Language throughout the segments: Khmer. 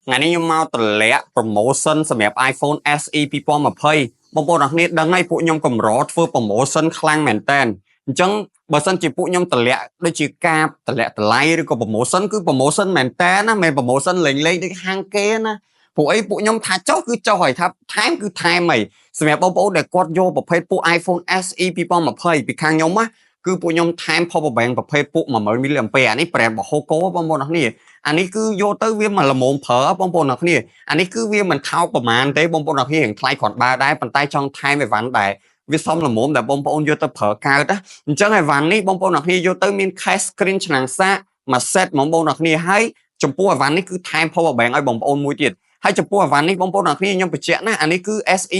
ថ្ងៃនេះខ្ញុំមកតម្លាក់ promotion សម្រាប់ iPhone SE 2020បងប្អូនអរគ្នាដឹងហើយពួកខ្ញុំកម្រធ្វើ promotion ខ្លាំងមែនតើអញ្ចឹងបើសិនជាពួកខ្ញុំតម្លាក់ដូចជាការតម្លាក់តម្លៃឬក៏ promotion គឺ promotion មែនតើណាមិន promotion លេងលេងដូចហាងគេណាពួកអីពួកខ្ញុំថាចុះគឺចុះហើយថាថែមគឺថែមហើយសម្រាប់បងប្អូនដែលគាត់យកប្រភេទពួក iPhone SE 2020ពីខាងខ្ញុំណាគឺពួកខ្ញុំថែម power bank ប្រភេទពួក10000 mAh អានេះ brand របស់ Hoco បងប្អូនអរគ្នាអានេះគឺយកទៅវាមកល្មមប្រើបងប្អូនអរគ្នាអានេះគឺវាមិនថោកប្រហែលទេបងប្អូនអរគ្នារៀងថ្លៃគ្រាន់បើដែរប៉ុន្តែចង់ថែមអីវ៉ាន់ដែរវាសមល្មមដែលបងប្អូនយកទៅប្រើកើតណាអញ្ចឹងអីវ៉ាន់នេះបងប្អូនអរគ្នាយកទៅមាន case screen ឆ្នាំងសាកមួយ set ហ្មងបងប្អូនអរគ្នាហើយចំពោះអីវ៉ាន់នេះគឺថែម power bank ឲ្យបងប្អូនមួយទៀតហើយចំពោះអីវ៉ាន់នេះបងប្អូនអរគ្នាខ្ញុំបញ្ជាក់ណាអានេះគឺ SE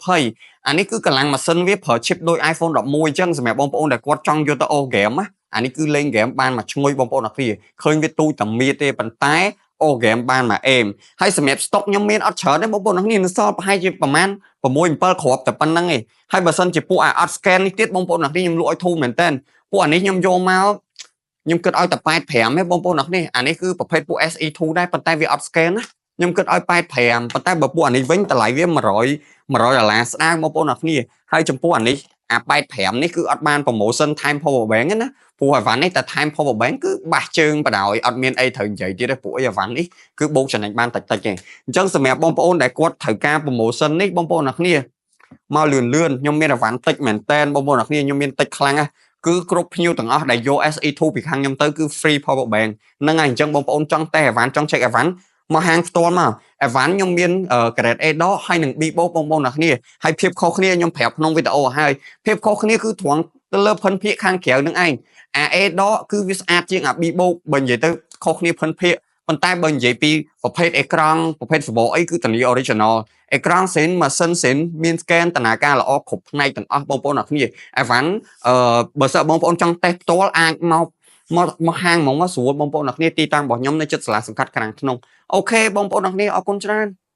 2020អានេះគឺកម្លាំងម៉ាស៊ីនវាប្រើ chip ដូច iPhone 11អញ្ចឹងសម្រាប់បងប្អូនដែលគាត់ចង់យកទៅអូស game ណាអានេះគឺលេង game បានមួយឈ្ងុយបងប្អូនអរគ្នាឃើញវាទូចតែមៀតទេប៉ុន្តែអូស game បានមួយអេមហើយសម្រាប់ stock ខ្ញុំមានអត់ច្រើនទេបងប្អូនអរគ្នានៅសល់ប្រហែលជាប្រហែល6 7គ្រាប់តែប៉ុណ្្នឹងឯងហើយបើសិនជាពួកអាអត់ scan នេះទៀតបងប្អូនអរគ្នាខ្ញុំលក់ឲ្យធូរមែនតើពួកអានេះខ្ញុំយកមកខ្ញុំគិតឲ្យតែ85ទេបងប្អូនអរគ្នាអានេះគឺប្រភេទពួក SE2 ដែរប៉ុន្តែវាអត់ scan ណាខ្ញុំគិតឲ្យ85ប៉ុន្តែបើពួកអានេះវិញតម្លៃវា100 100ដុល្លារស្ដើងបងប្អូនអរគ្នាហើយចំពោះអានេះអា85នេះគឺអត់បាន promotion ថែម power bank ទេណាព្រោះអីវ៉ាន់នេះតែថែម power bank គឺបាសជើងបដ ாய் អត់មានអីត្រូវនិយាយទៀតទេព្រោះអីអីវ៉ាន់នេះគឺបូកចំណេញបានតិចតិចទេអញ្ចឹងសម្រាប់បងប្អូនដែលគាត់ត្រូវការ promotion នេះបងប្អូនអរគ្នាមកលឿនលឿនខ្ញុំមានអីវ៉ាន់តិចមែនតែនបងប្អូនអរគ្នាខ្ញុំមានតិចខ្លាំងណាស់គឺគ្រប់ភ្ញៀវទាំងអស់ដែលយក SE2 ពីខាងខ្ញុំទៅគឺ free power bank ហ្នឹងហើយអញ្ចឹងបងប្អូនចង់តេស្តអីវ៉ាន់ចង់ check អីវ៉ាន់មកហាងផ្ទាល់មកអីវ៉ាន់ខ្ញុំមាន grade A ដកហើយនិង B បូកបងប្អូនអរគ្នាហើយភាពខុសគ្នាខ្ញុំប្រាប់ក្នុងវីដេអូហើយភាពខុសគ្នាគឺត្រង់ទៅលើភិនភាគខាងក្រៅនឹងឯងអា A ដកគឺវាស្អាតជាងអា B បូកបើនិយាយទៅខុសគ្នាភិនភាគប៉ុន្តែបើនិយាយពីប្រភេទអេក្រង់ប្រភេទសបកអីគឺតានី original អេក្រង់សិនម៉ាស៊ីនសិនមាន scan តនាការល្អគ្រប់ផ្នែកទាំងអស់បងប្អូនអរគ្នាអីវ៉ាន់អឺបើសិនបងប្អូនចង់តេស្តផ្ទាល់អាចមកមកមកហាងហ្មងមកស្រួលបងប្អូនអរគ្នាទីតាំងរបស់ខ្ញុំនៅជិតសាលាសង្កាត់ក្រាំងធ្នង់OK បងប្អូនអរគ្នាអរគុណច្រើន។